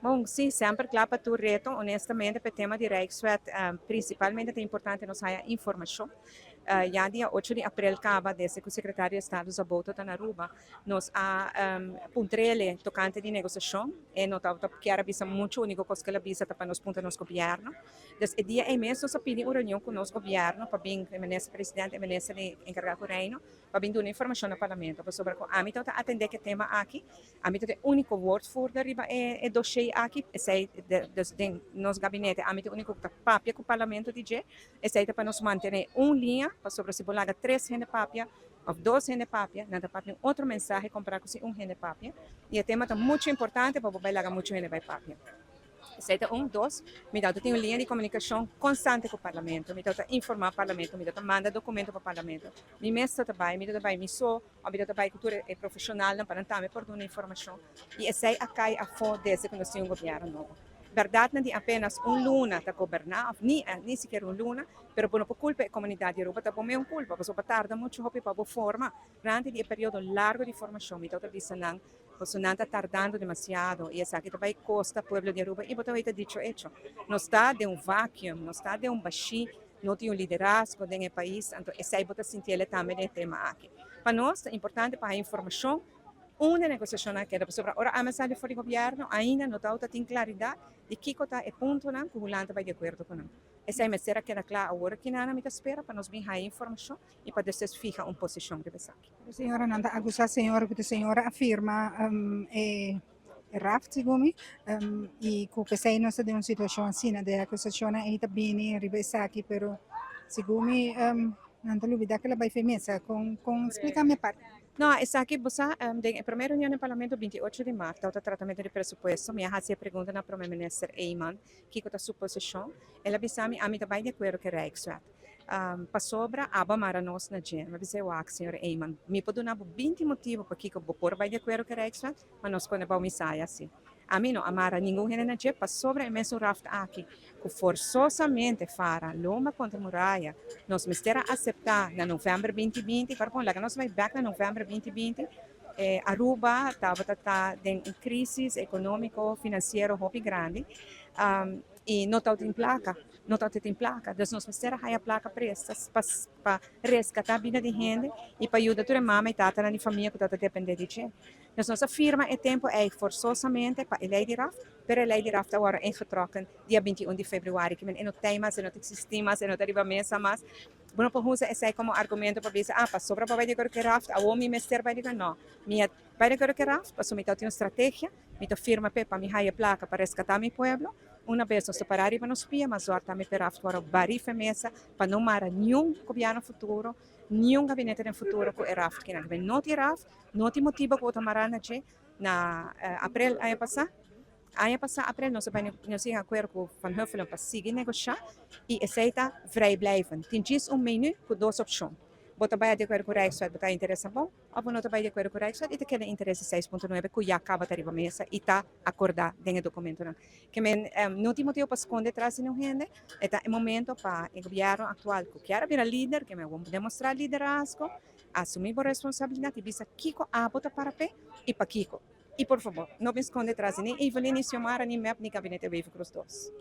Bon, si, semper cla pa tur reto. Honestamente, pa tema di Rijkswet, principalmente ta importante nos haya informacion. Ya dia 8 di april caba, desde cu secretario di Estado Zabot ta na Aruba, nos a puntrele tocante di negociacion. E no ta kier a bisa mucho, unico cos cu el a bisa ta pa nos puntra nos gobierno. Dus e dia ey mes nos a pidi un reunion cu nos gobierno pa bin minister presidente y minister di encarga cu Reino pa bin duna informacion na Parlamento. Pasobra cu ami ta atende cu e tema aki, ami ta e unico woordvoerder riba e dossier aki, esey, dus den nos gabinete, ami ta e unico cu ta papia cu Parlamento di dje, esey ta pa nos mantene un liña, pasobra si bo laga tres hende papia, of dos hende papia, nan ta papia un otro mensahe compara cu si un hende papia. Y e tema ta mucho importante pa bo bay laga mucho hende bay papia. Esey ta un. Dos, mi ta tin un liña di comunicacion constante cu Parlamento. Mi ta informa Parlamento, mi ta manda documento pa Parlamento. Mi mes ta bay, mi ta bay mi so, of mi ta bay cu tur e profesionalnan pa nan tambe por duna informacion. Y esey a cay afo desde cu nos tin un gobierno nobo. Berdad nan di apenas un luna ta goberna, of ni sikiera un luna, pero bo no por culpa e comunidad di Aruba, ta bo mes un culpa, pasobra bo tarda mucho hopi pa bo forma. Durante di e periodo largo di formacion, mi ta bisa nan, pasobra nan ta tardando demasiado y esaki ta bay costa pueblo di Aruba y bo ta bay ta dicho hecho. Nos ta den un vacuum, nos ta den un bashi, no tin un liderazgo den e pais, anto esey bo ta sintiele tambe den e tema aki. Pa nos ta importante pa haya informacion unda negociacion a keda, pasobra ora ami a sali for di gobierno, ainda no ta tin claridad di kico ta e puntonan cu Hulanda bay di acuerdo cu nan. Esey mester a keda cla awor aki nan mi ta spera pa nos bin haya informacion y pa despues fija un posicion riba esaki. Señora, nan ta acusa señora cu señora a firma e RAft, segun mi, y cu pesey nos ta den un situacion asina, de acusacion ey ta bini riba esaki, pero segun mi nan ta lubida cu el a bay fe mesa, con explica mi parte. No, esaki bo sa, den e prome reunion den Parlamento 28 di maart, ta tratamento di presupuesto, mi a haci e pregunta na prome minister Eman, kico ta su posicion. El a bisa mi, ami ta bay di acuerdo cu e Rijkswet. Pasobra abo a mara nos na dje. Mi a bisa, "Wak, señor Eman, mi por duna bo 20 motibo pakico bo por bay di acuerdo cu e Rijkswet, ma nos pone bou mi saya si. Ami no a mara ningun hende na dje, pasobra e mesun RAft aki, cu forzosamente fara lomba contra muraya, nos mester a acepta na november 2020, pardon, laga nos bay back na november 2020, Aruba tabata ta den un crisis economico, financiero hopi grandi, y no tabatin placa, no tabatin placa, dus nos mester a haya placa presta pa rescata bida di hende y pa yuda tur e mama y tatanan di famia cu tabata depende di dje. Dus nos a firma e tempo ey forzosamente pa e ley di RAft, pero e ley di RAft a wordo ingetrokken dia 21 di februari, cu e no ta mas, e no ta existi mas, e no ta riba mesa mas. Bo no por usa esey como argumento pa bisa, "Ah, pasobra pa bay di acuerdo cu e RAft, awo mi mester bay di acuerdo." No, mi a bay di acuerdo cu e RAft, pasobra mi tabatin un strategia, mi ta firma pe pa mi haya placa pa rescata mi pueblo. Una vez nos ta para riba nos pia, mas zorg tambe pe RAft wordo bari fe mesa pa no mara niun gobierno futuro, niun gabinete den futuro cu e RAft kinan. No tin RAft, no tin motibo cu bo ta mara na dje. Na april aña pasa, aña pasa april nos a bay nos a acuerdo cu Van Huffelen pa sigui negocia y esey ta vrijblijvend. Tin djis un menu cu dos opcion. Bo ta bay di acuerdo cu Rijkswet, bo ta interesa bon, of bo no ta bay di acuerdo cu Rijkswet y ta keda interesa 6.9 cu ya caba ta riba mesa y ta acorda den e documentonan. Ke men no tin motibo pa sconde tras di ningun hende, e ta e momento pa e gobierno actual cu kier a bira lider, ke men demostra liderazgo, asumi bo responsabilidad y bisa kico abo ta para pe y pakico. Y por fabor, no bin sconde tras di ni Evelyn, ni Xiomara, ni MEP, ni Gabinete Wever-Croes 2.